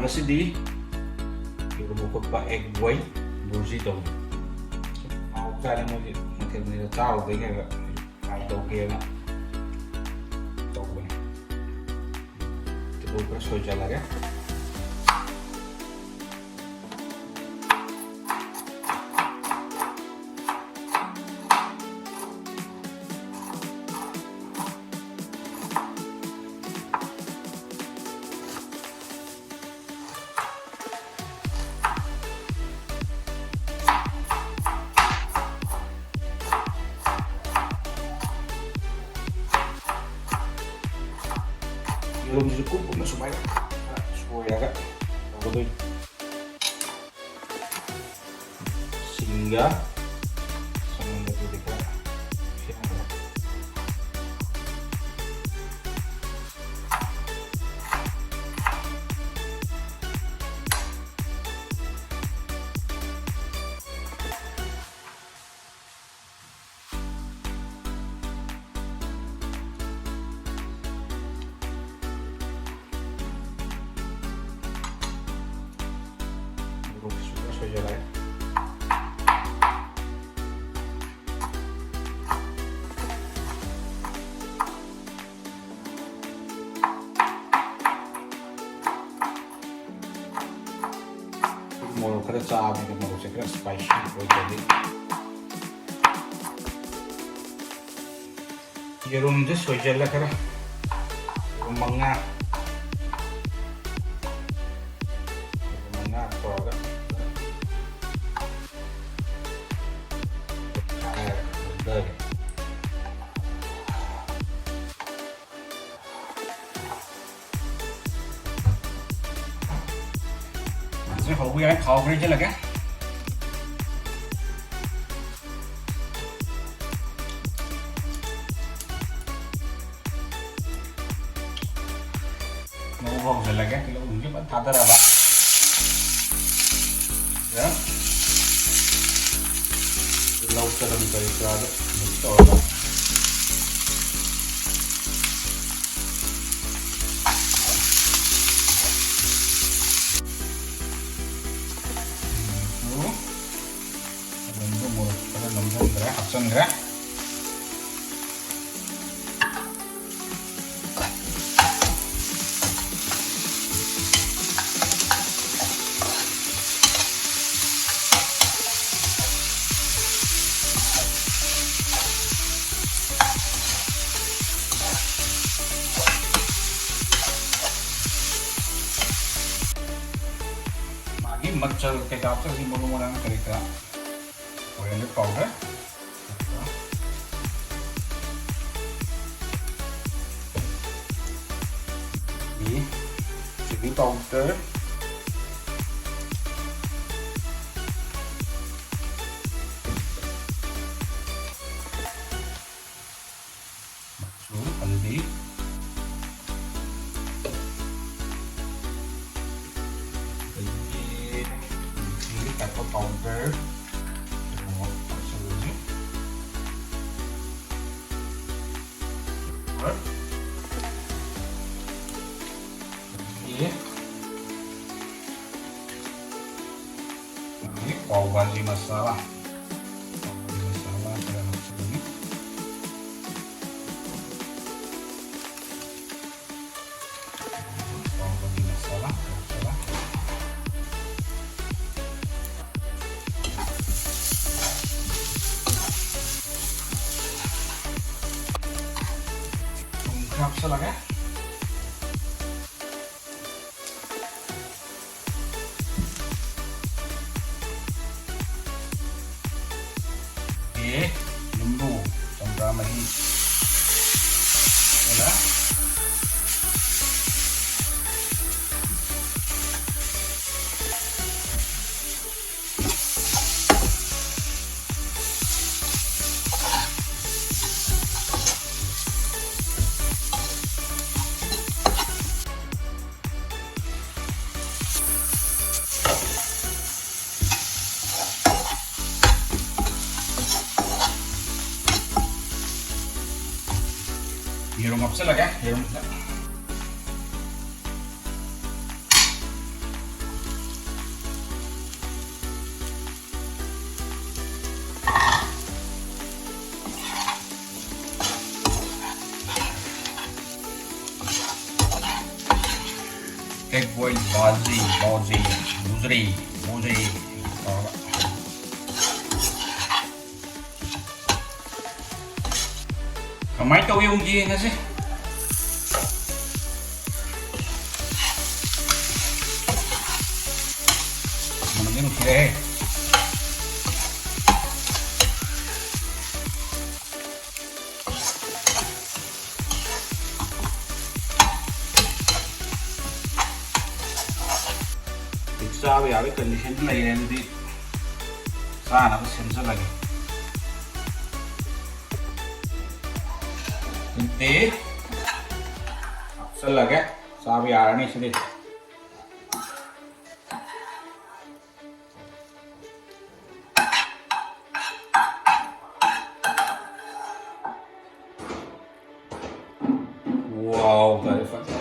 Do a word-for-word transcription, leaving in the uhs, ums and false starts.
ꯉꯁꯤꯗꯤ ꯌꯦꯔꯨꯝ ꯑꯐꯨꯠꯄ, egg boil, ꯕꯨꯔꯖꯤ ꯇꯧꯅꯤ꯫ ꯍꯥꯎꯕꯖꯥꯠꯅꯤ ꯃꯣꯏꯒꯤ ꯃꯊꯦꯜ ꯃꯊꯦꯜ ꯆꯥꯔꯨꯕꯩꯅꯦꯕ꯫ Try ꯇꯧꯒꯦꯅ ꯇꯧꯕꯅꯤ꯫ ꯇꯤꯜꯍꯧ ꯈꯔ ꯁꯣꯏꯖꯜꯂꯒꯦ꯫ ꯌꯦꯔꯨꯝꯁꯤꯁꯨ ꯀꯨꯞ ꯀꯨꯞꯅ ꯁꯨꯃꯥꯏꯅ ꯈꯔ ꯁꯣꯏꯔꯒ ꯇꯧꯒꯗꯣꯏꯅꯤ꯫ ꯁꯤꯡꯒ ꯆꯅꯝꯒꯗꯨꯗꯤ ꯈꯔ ꯈꯦꯠꯅꯔꯦ꯫ ꯃꯣꯔꯣꯛꯁꯨ ꯈꯔ ꯁꯣꯏꯖꯜꯂꯒꯦ꯫ ꯃꯣꯔꯣꯛ ꯈꯔ ꯆꯥꯕꯅꯤꯅ ꯃꯣꯔꯣꯛꯁꯦ ꯈꯔ spicy ꯑꯣꯏꯗ꯭ꯔꯗꯤ꯫ ꯌꯦꯔꯨꯝꯁꯦ ꯁꯣꯏꯖꯜꯂ ꯈꯔ, ꯌꯦꯔꯨꯝ ꯃꯉꯥ, ꯌꯦꯔꯨꯝ ꯃꯉꯥ ꯇꯧꯔꯒ ꯇꯣꯠꯈꯥꯏꯔꯒ ꯍꯩꯖꯤꯜꯂꯒꯦ꯫ ꯁꯤ ꯍꯧꯕ ꯌꯥꯏ, ꯊꯥꯎ ꯈꯔ ꯍꯩꯖꯤꯜꯂꯒꯦ꯫ ꯉꯧꯕ ꯍꯧꯖꯤꯜꯂꯒꯦ꯫ ꯇꯤꯜꯍꯧꯁꯤꯡꯁꯦ ꯐꯖꯅ ꯊꯥꯗꯔꯕ꯫ ꯁꯤꯗ ꯇꯤꯜꯍꯧ, ꯆꯅꯝ ꯀꯔꯤ ꯀꯔꯥꯗꯣ mix ꯇꯧꯔꯒ꯫ ꯃꯥꯒꯤ ꯃꯆꯜ ꯀꯩꯀꯥ ꯍꯥꯞꯆꯔꯁꯤ, ꯃꯔꯨ ꯃꯔꯥꯡ ꯀꯔꯤ ꯀꯔꯥ, coriander powder, chilli powder, ꯃꯆꯨ, ꯍꯜꯗꯤ, ꯑꯗꯒꯤ chilli pepper powder, ꯀꯩꯅꯣ ꯍꯥꯞꯆꯜꯂꯁꯤ꯫ ꯑꯗꯒꯤ ꯑꯗꯒꯤ ꯄꯥꯎ ꯚꯥꯖꯤ ꯃꯁꯥꯂꯥ, ꯄꯥꯎ ꯚꯥꯖꯤ ꯃꯁꯥꯂꯥ ꯈꯔ ꯍꯥꯞꯆꯤꯜꯂꯅꯤ꯫ ꯄꯥꯎ ꯚꯥꯖꯤ ꯃꯁꯥꯂꯥ ꯈꯔ ꯍꯥꯞꯆꯤꯜꯂ꯫ ꯊꯨꯝ ꯈꯔ ꯍꯥꯞꯆꯤꯜꯂꯒꯦ꯫ ꯑꯦ, ꯂꯨꯝꯕꯨ, ꯆꯝꯄ꯭ꯔꯥ ꯃꯍꯤ꯫ ꯑꯗꯨꯒ ꯌꯦꯔꯨꯝ ꯍꯥꯞꯆꯤꯜꯂꯒꯦ, ꯌꯦꯔꯨꯝꯁꯤꯗ꯫ Boil ꯕꯥꯖꯤ, ꯕꯥꯖꯤ, ꯃꯨꯖꯔꯤ, ꯃꯨꯖꯔꯤ ꯇꯧꯔꯒ꯫ ꯀꯃꯥꯏꯅ ꯇꯧꯏ ꯑꯃꯨꯛ ꯌꯦꯡꯉꯁꯤ꯫ ꯃꯅꯝꯗꯤ ꯅꯨꯡꯁꯤꯔꯦꯍꯦ꯫ ꯆꯥꯕ ꯌꯥꯕꯒꯤ condition ꯂꯩꯔꯦ꯫ ꯑꯗꯨꯗꯤ ꯆꯥꯅꯕ ꯁꯦꯝꯖꯜꯂꯒꯦ꯫ ꯑꯗꯨꯗꯤ ꯍꯥꯞꯆꯜꯂꯒꯦ꯫ ꯆꯥꯕ ꯌꯥꯔꯅꯤ ꯁꯤꯗꯤ꯫ Wow, ꯇꯥꯔꯦ, ꯐꯖꯅ